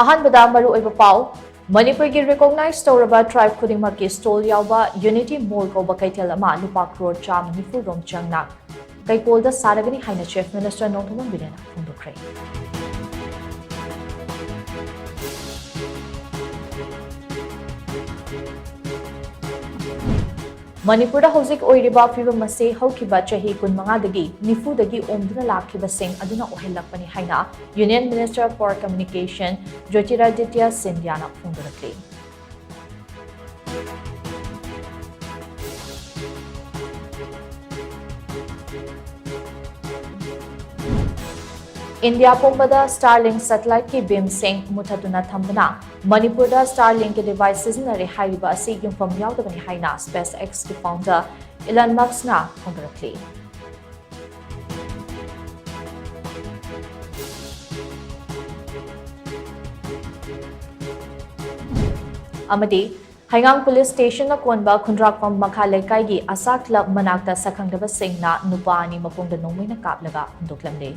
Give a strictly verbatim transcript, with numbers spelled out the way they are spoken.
ꯑꯍꯥꯟꯕꯗ ꯃꯔꯨꯑꯣꯏꯕ ꯄꯥꯎ, ꯃꯅꯤꯄꯨꯔꯒꯤ recognize ꯇꯧꯔꯕ tribe ꯈꯨꯗꯤꯡꯃꯛꯀꯤ stall ꯌꯥꯎꯕ Unity Mall ꯀꯧꯕ ꯀꯩꯊꯦꯜ ꯑꯃ ꯂꯨꯄꯥ ꯀ꯭ꯔꯣꯔ ꯆꯥꯝꯃ ꯅꯤꯐꯨ ꯔꯣꯝ ꯆꯪꯅ ꯀꯩꯀꯣꯜꯗ ꯁꯥꯔꯒꯅꯤ ꯍꯥꯏꯅ Chief Minister ꯅꯣꯡꯊꯣꯝꯕꯝ ꯕꯤꯔꯦꯟꯅ ꯐꯣꯡꯗꯣꯛꯈ꯭ꯔꯦ꯫ ꯃꯅꯤꯄꯨꯔꯗ ꯍꯧꯖꯤꯛ ꯑꯣꯏꯔꯤꯕ ꯐꯤꯕꯝ ꯑꯁꯤ ꯍꯧꯈꯤꯕ ꯆꯍꯤ ꯀꯨꯟꯃꯉꯥꯗꯒꯤ ꯅꯤꯐꯨꯗꯒꯤ ꯑꯣꯝꯗꯨꯅ ꯂꯥꯛꯈꯤꯕꯁꯤꯡ ꯑꯗꯨꯅ ꯑꯣꯏꯍꯜꯂꯛꯄꯅꯤ ꯍꯥꯏꯅ Union Minister for Communication Jyotiraditya ꯁꯤꯟꯙ꯭ꯌꯥꯅ ꯐꯣꯡꯗꯣꯔꯛꯂꯤ꯫ ꯏꯟꯗꯤꯌꯥ ꯄꯨꯝꯕꯗ Starlink satelliteꯀꯤ beamꯁꯤꯡ ꯃꯨꯊꯠꯇꯨꯅ ꯊꯝꯕꯅ ꯃꯅꯤꯄꯨꯔꯗ Starlinkꯀꯤ device ꯁꯤꯖꯤꯟꯅꯔꯦ ꯍꯥꯏꯔꯤꯕ ꯑꯁꯤ ꯌꯨꯝꯐꯝ ꯌꯥꯎꯗꯕꯅꯤ ꯍꯥꯏꯅ SpaceXꯀꯤ founder Elon Muskꯅ ꯐꯣꯡꯗꯣꯔꯛꯂꯤ꯫ ꯑꯃꯗꯤ ꯍꯩꯉꯥꯡ police stationꯅ ꯀꯣꯟꯕ ꯈꯨꯟꯗ꯭ꯔꯥꯛꯄꯝ ꯃꯈꯥ ꯂꯩꯀꯥꯏꯒꯤ ꯑꯁꯥ club ꯃꯅꯥꯛꯇ ꯁꯛꯈꯪꯗꯕꯁꯤꯡꯅ ꯅꯨꯄꯥ ꯑꯅꯤ ꯃꯈꯣꯡꯗ ꯅꯣꯡꯃꯩꯅ ꯀꯥꯞꯂꯒ ꯍꯨꯟꯗꯣꯛꯂꯝꯂꯦ꯫